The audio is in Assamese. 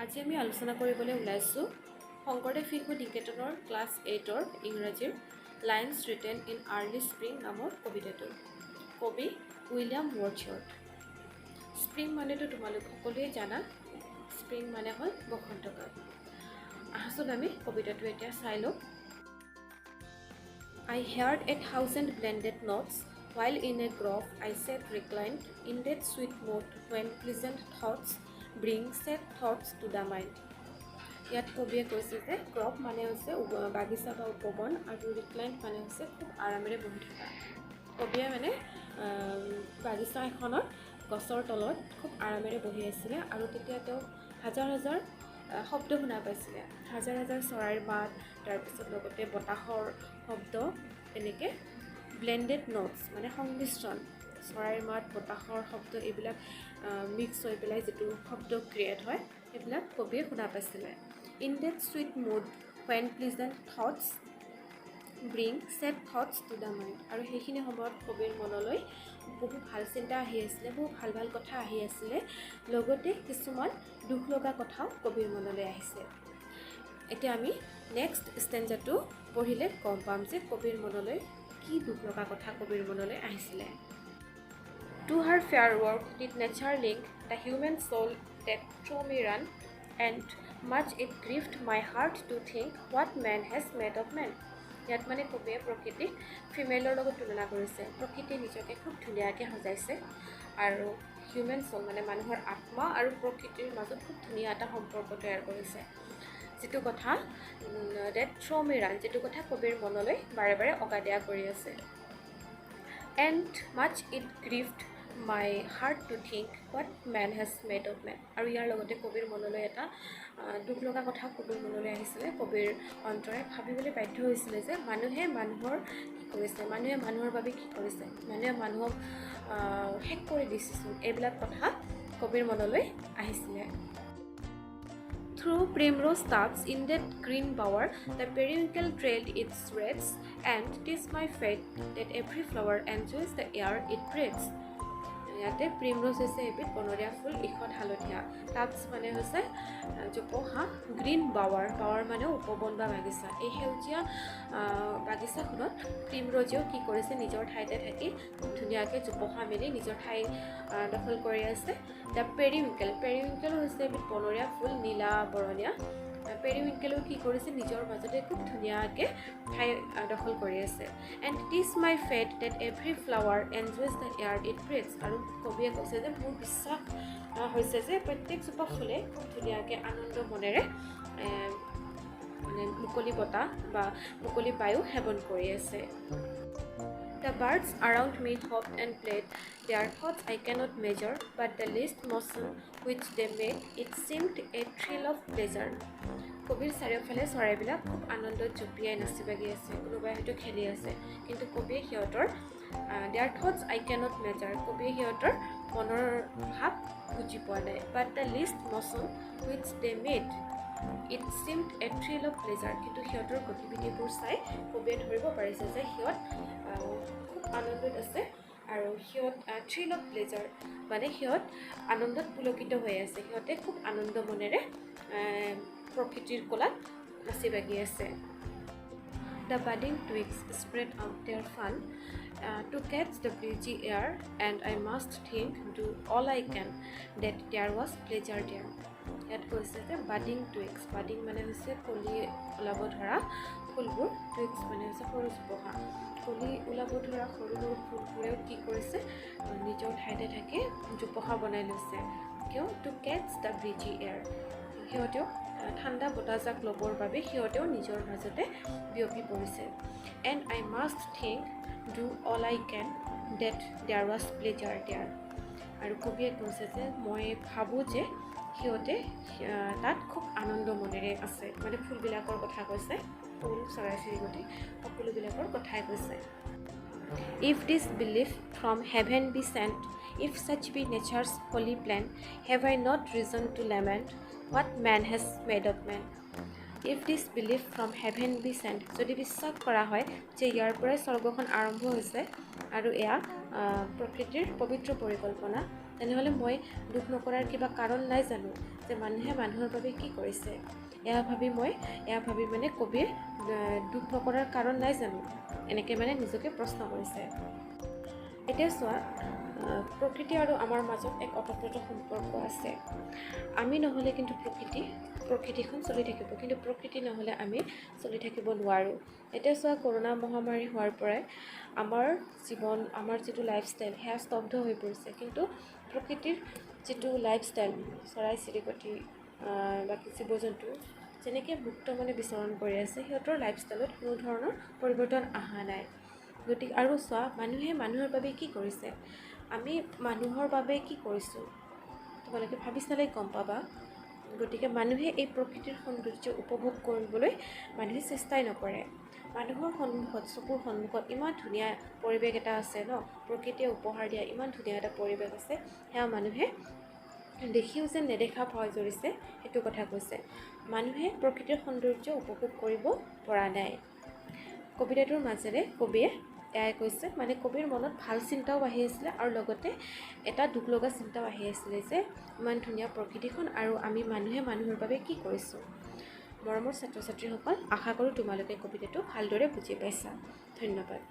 আজি আমি আলোচনা কৰিবলৈ ওলাইছোঁ শংকৰদেৱ শিশু নিকেতনৰ ক্লাছ এইটৰ ইংৰাজীৰ "Lines Written in Early Spring" নামৰ কবিতাটো। কবি উইলিয়াম ৱৰ্ডছৱৰ্থ। স্প্ৰিং মানেতো তোমালোক সকলোৱে জানা, স্প্ৰিং মানে হ'ল বসন্তকাল। আহাচোন, আমি কবিতাটো এতিয়া চাই লওঁ। I heard a thousand blended notes while in a grove I sat reclined in that sweet mood when pleasant thoughts bring sad thoughts to the mind. ইয়াত কবিয়ে কৈছে যে গ্ৰভ মানে হৈছে বাগিচা বা উপবন আৰু ৰিক্লাইণ্ড মানে হৈছে খুব আৰামেৰে বহি থকা। কবিয়ে মানে বাগিচা এখনত গছৰ তলত খুব আৰামেৰে বহি আছিলে আৰু তেতিয়া তেওঁ হাজাৰ হাজাৰ শব্দ শুনা পাইছিলে, হাজাৰ হাজাৰ চৰাইৰ মাত, তাৰপিছত লগতে বতাহৰ শব্দ। তেনেকৈ ব্লেণ্ডেড নোটছ মানে সংমিশ্ৰণ, চৰাইৰ মাত, বতাহৰ শব্দ, এইবিলাক মিক্স হৈ পেলাই যিটো শব্দ ক্ৰিয়েট হয়, সেইবিলাক কবিয়ে শুনা পাইছিলে। In that sweet mood when pleasant thoughts bring sad thoughts to the mind. আৰু সেইখিনি সময়ত কবিৰ মনলৈ বহু ভাল চিন্তা আহি আছিলে, বহু ভাল ভাল কথা আহি আছিলে, লগতে কিছুমান দুখ লগা কথাও কবিৰ মনলৈ আহিছে। এতিয়া আমি নেক্সট ষ্টেঞ্জাটো পঢ়িলে গম পাম যে কবিৰ মনলৈ কি দুখ লগা কথা কবিৰ মনলৈ আহিছিলে। To her fair work did nature link the human soul that through me ran, and much it grieved my heart to think what man has made of man. ইয়াত মানে কবিয়ে প্ৰকৃতিক ফিমেলৰ লগত তুলনা কৰিছে। প্ৰকৃতিয়ে নিজকে খুব ধুনীয়াকৈ সজাইছে আৰু হিউমেন চ'ল মানে মানুহৰ আত্মা আৰু প্ৰকৃতিৰ মাজত খুব ধুনীয়া এটা সম্পৰ্ক তৈয়াৰ কৰিছে, যিটো কথা ডেট থ্ৰ' মি ৰান, যিটো কথা কবিৰ মনলৈ বাৰে বাৰে অগা দিয়া কৰি আছে। And much it grieved my heart to think what man has made of man. আৰু ইয়াৰ লগতে কবিৰ মনলৈ এটা দুখ লগা কথা কবিৰ মনলৈ আহিছিলে। কবিৰ অন্তৰে ভাবিবলৈ বাধ্য হৈছিলে যে মানুহে মানুহৰ কি কৰিছে, মানুহে মানুহৰ বাবে কি কৰিছে, মানুহে মানুহক শেষ কৰি দিছেচোন। এইবিলাক কথা কবিৰ মনলৈ আহিছিলে। Through primrose tufts in that green bower, the periwinkle trailed its wreaths, and 'tis my faith that every flower enjoys the air it breathes. ইয়াতে প্ৰিমৰোজ হৈছে এবিধ বনৰীয়া ফুল, ঈষৎ হালধীয়া। টাফ্টছ মানে হৈছে জোপোহা। গ্ৰীণ বাৱাৰ, বাৱাৰ মানে উপবন বা বাগিচা। এই সেউজীয়া বাগিচাখনত প্ৰিমৰোজেও কি কৰিছে? নিজৰ ঠাইতে থাকি খুব ধুনীয়াকৈ জোপোহা মেলি নিজৰ ঠাই দখল কৰি আছে। The পেৰিউইংকেল, পেৰিউইংকেলো হৈছে এবিধ বনৰীয়া ফুল, নীলা বৰণীয়া। পেৰিউইংকেলেও কি কৰিছে? নিজৰ মাজতে খুব ধুনীয়াকৈ ঠাই দখল কৰি আছে। And 'tis my faith that every flower enjoys the air it breathes. আৰু কবিয়ে কৈছে যে মোৰ বিশ্বাস হৈছে যে প্ৰত্যেকজোপা ফুলে খুব ধুনীয়াকৈ আনন্দ মনেৰে মানে মুকলি বতাহ বা মুকলি বায়ু সেৱন কৰি আছে। The birds around me hopped and played, their thoughts I cannot measure, but the least motion which they made, it seemed a thrill of pleasure. কবিৰ চাৰিওফালে চৰাইবিলাক খুব আনন্দত জঁপিয়াই নাচি বাগি আছে, কোনোবাই হয়তো খেলি আছে। কিন্তু কবিয়ে সিহঁতৰ there thoughts I cannot measure, কবিয়ে সিহঁতৰ মনৰ ভাৱ বুজি পোৱা নাই। But the least motion which they made, it seemed a thrill of pleasure. কিন্তু সিহঁতৰ গতিবিধিবোৰ চাই কবিয়ে ধৰিব পাৰিছে যে সিহঁত খুব আনন্দত আছে আৰু সিহঁত থ্ৰিল অফ প্লেজাৰ মানে সিহঁত আনন্দত পুলকিত হৈ আছে। সিহঁতে খুব আনন্দ মনেৰে প্ৰকৃতিৰ কোলাত নাচি বাগি আছে। The budding twigs spread out their fun to catch the breezy air, and I must think, do all I can, that there was pleasure there. ইয়াত কৈছে যে বাডিং টুইক্স, বাডিং মানে হৈছে কলি ওলাব ধৰা ফুলবোৰ, টুইক্স মানে হৈছে সৰু জোপোহা। কলি ওলাব ধৰা সৰু সৰু ফুলবোৰেও কি কৰিছে? নিজৰ ঠাইতে থাকি জোপোহা বনাই লৈছে। কিয়? To catch the breezy air. সিহঁতেও ঠাণ্ডা বতাহজাক ল'বৰ বাবে সিহঁতেও নিজৰ মাজতে বিয়পি পৰিছে। And I must think, do all I can, that there was pleasure there. আৰু কবিয়ে কৈছে যে মই ভাবোঁ যে সিহঁতে তাত খুব আনন্দ মনেৰে আছে। মানে ফুলবিলাকৰ কথা কৈছে, ফুল, চৰাই চিৰিকটি সকলোবিলাকৰ কথাই কৈছে। If this belief from heaven be sent, if such be nature's holy plan, have I not reason to lament what man has made of man? If this belief from heaven be sent, যদি বিশ্বাস কৰা হয় যে ইয়াৰ পৰাই স্বৰ্গখন আৰম্ভ হৈছে আৰু এয়া প্ৰকৃতিৰ পবিত্ৰ পৰিকল্পনা, তেনেহ'লে মই দুখ নকৰাৰ কিবা কাৰণ নাই জানো যে মানুহে মানুহৰ বাবে কি কৰিছে? এয়া ভাবি মানে কবিয়ে দুখ নকৰাৰ কাৰণ নাই জানো, এনেকৈ মানে নিজকে প্ৰশ্ন কৰিছে। এতিয়া চোৱা, প্ৰকৃতি আৰু আমাৰ মাজত এক ওতপ্ৰোত সম্পৰ্ক আছে। আমি নহ'লে কিন্তু প্ৰকৃতিখন চলি থাকিব, কিন্তু প্ৰকৃতি নহ'লে আমি চলি থাকিব নোৱাৰোঁ। এতিয়া চোৱা, কৰোণা মহামাৰী হোৱাৰ পৰাই আমাৰ জীৱন, আমাৰ যিটো লাইফষ্টাইল, সেয়া স্তব্ধ হৈ পৰিছে। কিন্তু প্ৰকৃতিৰ যিটো লাইফষ্টাইল, চৰাই চিৰিকটি, বাকী জীৱ জন্তু যেনেকৈ মুক্ত মনে বিচৰণ কৰি আছে, সিহঁতৰ লাইফষ্টাইলত কোনো ধৰণৰ পৰিৱৰ্তন অহা নাই। গতিকে আৰু চোৱা, মানুহে মানুহৰ বাবে কি কৰিছে? আমি মানুহৰ বাবে কি কৰিছোঁ, তোমালোকে ভাবি চালে গম পাবা। গতিকে মানুহে এই প্ৰকৃতিৰ সৌন্দৰ্য উপভোগ কৰিবলৈ মানুহে চেষ্টাই নকৰে। মানুহৰ সন্মুখত, চকুৰ সন্মুখত ইমান ধুনীয়া পৰিৱেশ এটা আছে ন, প্ৰকৃতিয়ে উপহাৰ দিয়া ইমান ধুনীয়া এটা পৰিৱেশ আছে, সেয়া মানুহে দেখিও যেন নেদেখা ভাও জুৰিছে, সেইটো কথা কৈছে। মানুহে প্ৰকৃতিৰ সৌন্দৰ্য উপভোগ কৰিব পৰা নাই। কবিতাটোৰ মাজেৰে কবিয়ে এয়াই কৈছে। মানে কবিৰ মনত ভাল চিন্তাও আহি আছিলে আৰু লগতে এটা দুখ লগা চিন্তাও আহি আছিলে যে ইমান ধুনীয়া প্ৰকৃতিখন আৰু আমি মানুহে মানুহৰ বাবে কি কৰিছোঁ। মৰমৰ ছাত্ৰ ছাত্ৰীসকল, আশা কৰোঁ তোমালোকে কবিতাটো ভালদৰে বুজি পাইছা। ধন্যবাদ।